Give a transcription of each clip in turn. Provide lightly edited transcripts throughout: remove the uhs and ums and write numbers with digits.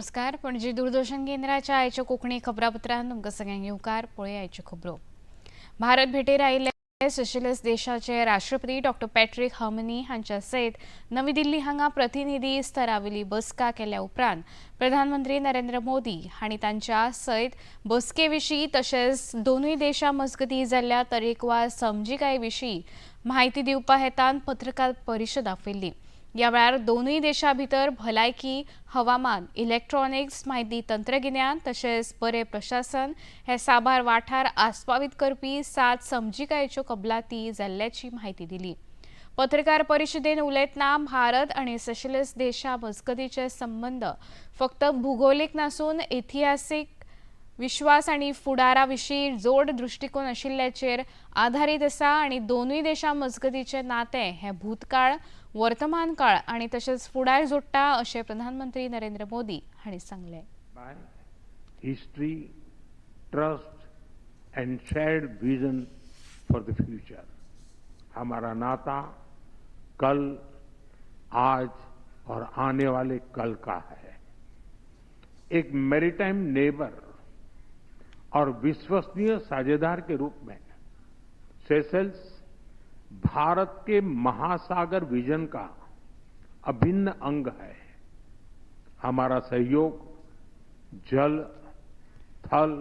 नमस्कार. पणजी दूरदर्शन केंद्राच्या आयच्या कोंकणी खबरापत्रांत तुमकां सगळ्यांक येवकार. पळया आयच्यो खबरो. भारत भेटेर आयिल्ले सेशल्स देशाचे राष्ट्रपती डॉक्टर पॅट्रिक हर्मनी हांच्या सयत नवी दिल्ली हांगा प्रतिनिधी स्तरावेली बसका केल्या उपरांत प्रधानमंत्री नरेंद्र मोदी हांणी तांच्या सयत बसके विशीं तशेंच दोनूय देशां मजगतीं जाल्ल्या तरेकवार समजिकाये विशीं म्हायती दिवपा हेतान पत्रकार परिशद आपयल्ली. ह्या वेळार दोनूय देशां भितर भलायकी, हवामान, इलेक्ट्रॉनिक्स, म्हायती तंत्रगिन्यान तशेंच बरें प्रशासन हे साबार वाठार आस्पावीत करपी 7 समजिकायेच्यो कबलाती जाल्ल्याची म्हायती दिली. पत्रकार परिशदेन उलयतना भारत आनी सेशल्स देशा मजगतीचे संबंद फक्त भुगोलीक नासून इतिहासीक विश्वास आनी फुडारा विशीं जोड दृश्टिकोन आशिल्ल्याचेर आधारीत आसा आनी दोनूय देशां मजगतीचें नातें हें भूतकाळ, वर्तमान काळ आनी तशेंच फुडार जोडटा अशें प्रधानमंत्री नरेंद्र मोदी हांणी सांगलें. By history, trust and shared vision for the future. हमारा नाता कल, आज और आने वाले कल का है. एक मैरीटाइम नेबर और विश्वसनीय साझेदार के रूप में सेशल्स भारत के महासागर विजन का अभिन्न अंग है. हमारा सहयोग जल, थल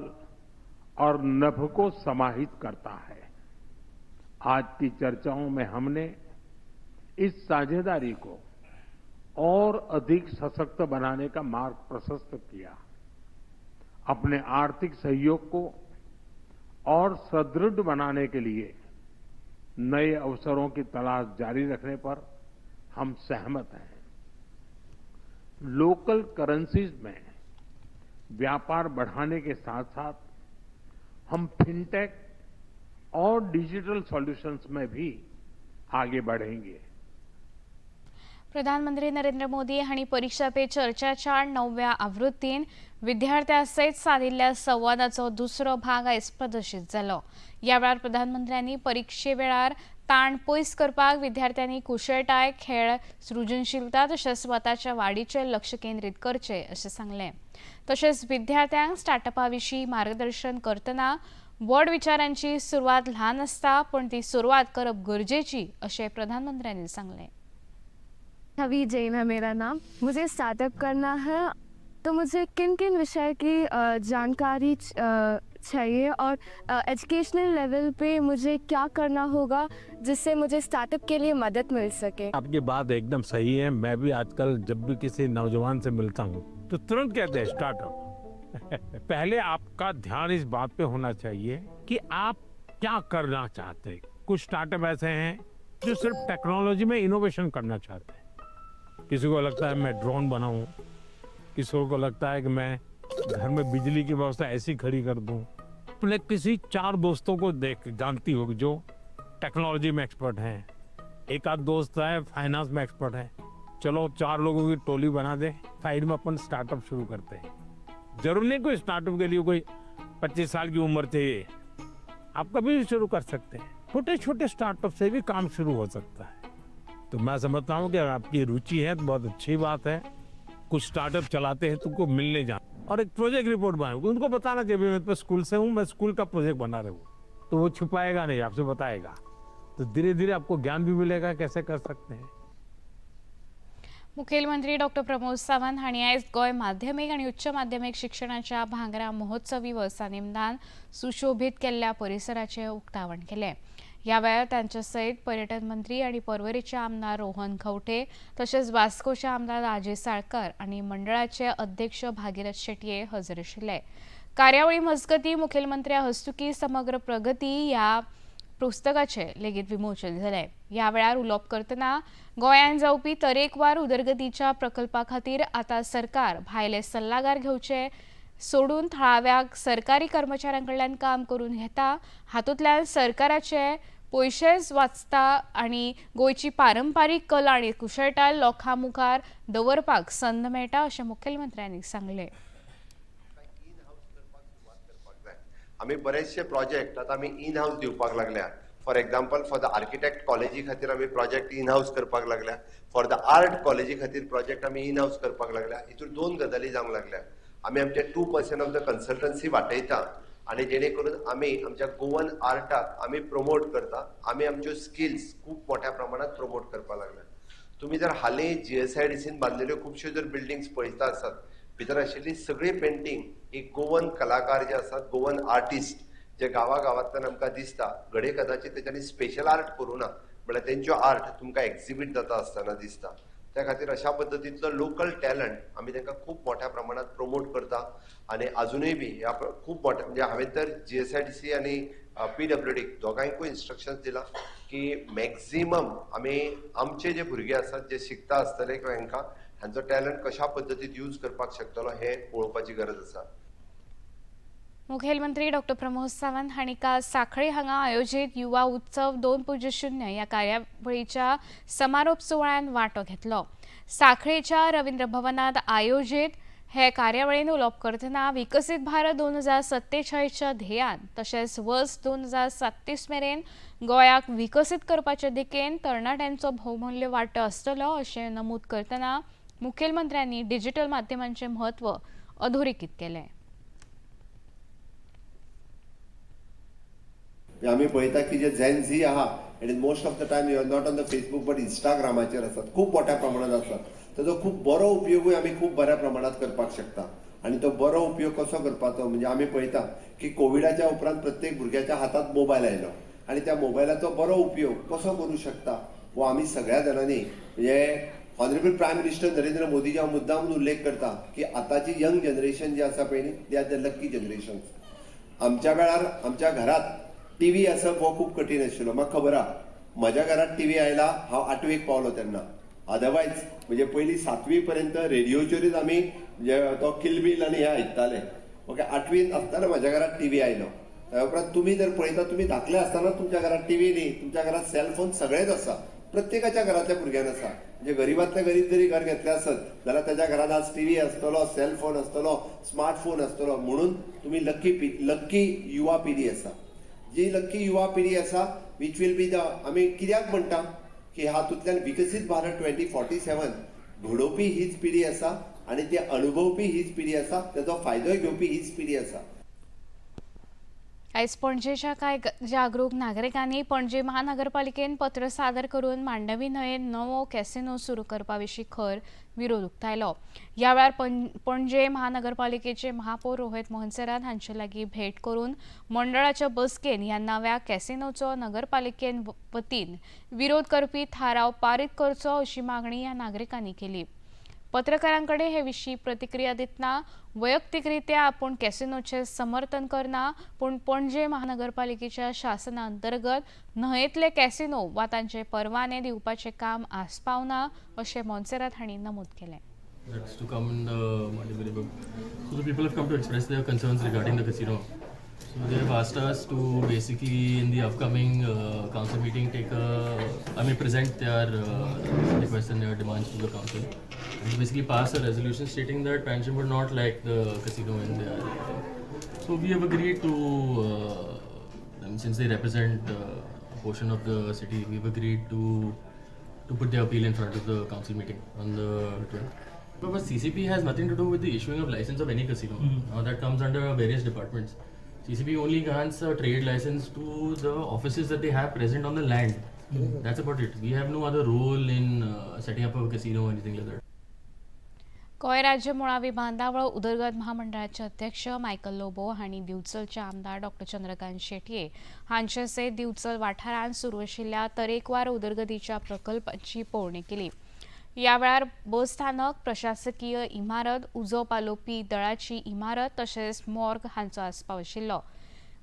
और नभ को समाहित करता है. आज की चर्चाओं में हमने इस साझेदारी को और अधिक सशक्त बनाने का मार्ग प्रशस्त किया. अपने आर्थिक सहयोग को और सुदृढ़ बनाने के लिए नए अवसरों की तलाश जारी रखने पर हम सहमत हैं. लोकल करेंसीज में व्यापार बढ़ाने के साथ साथ हम फिनटेक और डिजिटल सॉल्यूशंस में भी आगे बढ़ेंगे. प्रधानमंत्री नरेंद्र मोदी हांणी परिक्षा पे चर्चाच्या णवव्या आवृत्तीन विद्यार्थ्यां सयत सादिल्ल्या संवादाचो दुसरो भाग आयज प्रदर्शीत जालो. ह्या वेळार प्रधानमंत्र्यांनी परिक्षे वेळार ताण पयस करपाक विद्यार्थ्यांनी कुशळटाय, खेळ, सृजनशीलता तशेंच स्वताच्या वाडीचेर लक्ष केंद्रीत करचें अशें सांगलें. तशेंच विद्यार्थ्यांक स्टार्टअपा विशीं मार्गदर्शन करतना व्हड विचारांची सुरवात ल्हान आसता, पूण ती सुरवात करप गरजेची अशें प्रधानमंत्र्यांनी सांगलें. छवि जैन है मेरा नाम. मुझे स्टार्टअप करना है, तो मुझे किन किन विषय की जानकारी चाहिए और एजुकेशनल लेवल पे मुझे क्या करना होगा जिससे मुझे स्टार्टअप के लिए मदद मिल सके? आपकी बात एकदम सही है. मैं भी आजकल जब भी किसी नौजवान से मिलता हूँ तो तुरंत कहते हैं स्टार्टअप. पहले आपका ध्यान इस बात पे होना चाहिए कि आप क्या करना चाहते हैं. कुछ स्टार्टअप ऐसे हैं जो सिर्फ टेक्नोलॉजी में इनोवेशन करना चाहते हैं. किसी को लगता है मैं ड्रोन बनाऊं, किसी को लगता है कि मैं घर में बिजली की व्यवस्था ऐसी खड़ी कर दूं. अपने किसी चार दोस्तों को देख, जानती हो जो टेक्नोलॉजी में एक्सपर्ट हैं, एक आध दोस्त है फाइनेंस में एक्सपर्ट है, चलो चार लोगों की टोली बना दे, साइड में अपन स्टार्टअप शुरू करते हैं. जरूर नहीं कोई स्टार्टअप के लिए कोई 25 साल की उम्र चाहिए. आप कभी भी शुरू कर सकते हैं. छोटे छोटे स्टार्टअप से भी काम शुरू हो सकता है. तो मैं समझता हूँ कि अगर आपकी रुचि है तो बहुत अच्छी बात है. कुछ स्टार्टअप चलाते हैं तो उनको मिलने जाना और एक प्रोजेक्ट रिपोर्ट बनाए. उनको बताना चाहिए, मैं तो स्कूल से हूँ, मैं स्कूल का प्रोजेक्ट बना रहा हूँ. तो वो छुपाएगा नहीं, आपसे बताएगा. तो धीरे धीरे आपको ज्ञान भी मिलेगा कैसे कर सकते हैं. मुखेलमंत्री डॉक्टर प्रमोद सावंत हांणी आयज गोंय माध्यमीक आनी उच्च माध्यमीक शिक्षणाच्या भांगरा महोत्सवी वर्सा निमतान सुशोभीत केल्ल्या परिसराचें उक्तावण केलें. ह्या वेळार तांच्या सयत पर्यटन मंत्री आनी पर्वरेचे आमदार रोहन खंवटे, तशेंच वास्कोचे आमदार राजेश साळकर आनी मंडळाचे अध्यक्ष भागीरथ शेटये हजर आशिल्ले. कार्यावळी मजगतीं मुखेलमंत्र्या हस्तुकी समग्र प्रगती ह्या पुस्तकाचें लेगीत विमोचन जालें. ह्या वेळार उलोवप करतना गोंयांत जावपी तरेकवार उदरगतीच्या प्रकल्पा खातीर आतां सरकार भायले सल्लागार घेवचे सोडून थळाव्या सरकारी कर्मचाऱ्यां कडल्यान काम करून घेता. हातूंतल्यान सरकाराचे पयशेच वाचता आनी गोंयची पारंपारीक कला आनी कुशळटाय लोकां मुखार दवरपाक संद मेळटा अशें मुखेलमंत्र्यांनी सांगलें. आमी बरेचशे प्रोजेक्ट आतां आमी इन हावस दिवपाक लागल्या. For example, for the architect कॉलेजी खातीर आमी प्रोजेक्ट इन हावस करपाक लागल्या, फॉर the art कॉलेजी खातीर प्रोजेक्ट आमी इन हावस करपाक लागल्या. हितून दोन गजाली जावंक लागल्या. आमी आमचे 2% ऑफ the consultancy वाटयता आनी जेणे करून आमी आमच्या गोवन आर्टाक आमी प्रमोट करता, आमी आमच्यो स्किल्स खूब मोठ्या प्रमाणात प्रमोट करपाक लागल्या. तुमी जर हालीं GSIDCन बांदलेल्यो खुबश्यो जर बिल्डिंग्स पळयता आसात, भितर आशिल्ली सगळी पेंटींग ही गोवन कलाकार जे आसात, गोवन आर्टिस्ट जे गांवागांवांतल्यान आमकां दिसता, घडये कदाचित तेच्यांनी स्पेशल आर्ट करूं ना, म्हळ्यार तेंच्यो आर्ट तुमकां एक्झिबीट जाता आसतना दिसता. त्या खातीर अशा पद्दतींतलो लोकल टॅलंट आमी तांकां खूब मोठ्या प्रमाणात प्रमोट करता आनी आजुनूय बी ह्या खूब मोठ्या म्हणजे हांवें तर GSIDC आनी PWD दोगांयकूय इन्स्ट्रक्शन्स दिला की मॅक्झिमम आमी आमचे जे भुरगे आसात जे शिकता आसतले किंवा हांकां हांचो टॅलंट कशा पद्दतीन यूज करपाक शकतलो हें पळोवपाची गरज आसा. मुखेलमंत्री डॉक्टर प्रमोद सावंत हांणी काल सांखळी हांगा आयोजीत युवा उत्सव 2.0 ह्या कार्यावळीच्या समारोप सुवाळ्यांत वांटो घेतलो. सांखळेच्या रवींद्र भवनात आयोजीत हे कार्यावळीन उलोवप करतना विकसीत भारत 2047च्या ध्येयान तशेंच वर्स 2037 मेरेन गोंयाक विकसीत करपाचे दिकेन तरणाट्यांचो भोवमूल्य वांटो आसतलो अशें नमूद करतना मुखेलमंत्र्यांनी डिजिटल माध्यमांचें म्हत्व अधोरेखीत केलें. आमी पळयता की जे झेन झी आहा, it is most of the time you are not on the Facebook but इंस्टाग्रामाचेर आसात, खूब मोठ्या प्रमाणात आसात. ताजो खूब बरो उपयोगूय आमी खूब बऱ्या प्रमाणात करपाक शकता आनी तो बरो उपयोग कसो करपाचो म्हणजे आमी पळयता की कोविडाच्या उपरांत प्रत्येक भुरग्याच्या हातात मोबायल आयलो आनी त्या मोबायलाचो बरो उपयोग कसो करूं शकता हो आमी सगळ्या जाणांनी म्हणजे honourable prime minister Narendra Modi हांव मुद्दामून उल्लेख करता की आतांची यंग जनरेशन जी आसा पळय न्ही, they are the lucky generations. आमच्या वेळार आमच्या घरात टीव्ही आसप हो खूब कठीण आशिल्लो. म्हाका खबर आहा म्हज्या घरात टीव्ही आयला हांव 8वेक पावलो तेन्ना, अदरवायज म्हणजे पयलीं 7वी पर्यंत रेडियोचेरूच आमी म्हणजे तो किलबील आनी हे आयकताले. ओके, 8वीन आसतना म्हज्या घरात टीव्ही आयलो. त्या उपरांत तुमी जर पळयता तुमी धाकले आसतना तुमच्या घरात टीव्ही न्ही, तुमच्या घरात सेलफोन सगळेच आसा, प्रत्येकाच्या घरांतल्या भुरग्यान आसा. म्हणजे गरीबांतल्या गरीब जरी घर घेतलें आसत जाल्यार ताच्या घरांत आज टीव्ही आसतलो, सेलफोन आसतलो, स्मार्टफोन आसतलो. म्हणून तुमी लक्की युवा पिढी आसा. जी लक्की युवा पिढी आसा which will be the आमी कित्याक म्हणटा की हातूंतल्यान विकसीत भारत 2047 घडोवपी हीच पिढी आसा आनी ते अनुभवपी हीच पिढी आसा, ताचो फायदोय घेवपी हीच पिढी आसा. आयज पणजेच्या कांय जागरूक नागरिकांनी पणजे महानगरपालिकेन पत्र सादर करून मांडवी न्हंयेंत नवो कॅसिनो सुरू करपा विशीं खर विरोध उक्तायलो. ह्या वेळार पणजे महानगरपालिकेचे महापौर रोहित मोन्सेरात हांचे लागीं भेट करून मंडळाच्या बसकेन ह्या नव्या कॅसिनोचो नगरपालिकेन वतीन विरोध करपी थाराव पारीत करचो अशी मागणी ह्या नागरिकांनी केली. पत्रकारां कडेन हे विशीं प्रतिक्रिया दितना वैयक्तिकरित्या आपूण कॅसिनोचें समर्थन करना, पूण पणजे महानगरपालिकेच्या शासना अंतर्गत न्हंयेंतले कॅसिनो वा तांचे परवाने दिवपाचें काम आस्पावना अशें मोन्सेरात हांणी नमूद केलें. That's to come in the Mandovi River. So the people have come to express their concerns regarding the casino. So they have asked us to basically in the upcoming council meeting present their requests and their demands to the council. And to basically pass a resolution stating that Panjim would not like the casino in their area. So we have agreed to, since they represent a portion of the city, we've agreed to put their appeal in front of the council meeting on the 12th. But CCP has nothing to do with the issuing of license of any casino. Now that comes under various departments. CCP only grants a trade license to the offices that they have present on the land. That's about it. We have no other role in setting up a casino or anything like that. Goa राज्य मुळावी बांदावळ उदरगत महामंडळाचे अध्यक्ष Michael Lobo हांणी दिवचलचे आमदार doctor Chandrakant Shetye हांचे सयत दिवचल वाठारांत सुरू आशिल्ल्या तरेकवार उदरगतीच्या प्रकल्पांची पळोवणी केली. ह्या वेळार बस स्थानक, प्रशासकीय इमारत, उजो पालोवपी दळाची इमारत तशेंच मॉर्ग हांचो आस्पाव आशिल्लो.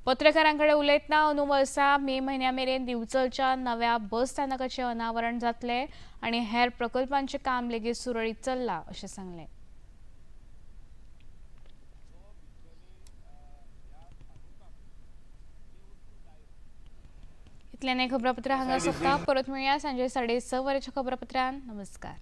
पत्रकारां कडेन उलयतना अंदू वर्सा मे म्हयन्या मेरेन दिवचलच्या नव्या बस स्थानकाचें अनावरण जातलें आनी हेर प्रकल्पांचें काम लेगीत सुरळीत चल्लां अशें सांगलें. इतल्यान हें खबरापत्र हांगा सोंपता. परत मेळया सांजे 6:30 वरांच्या खबरापत्रान. नमस्कार.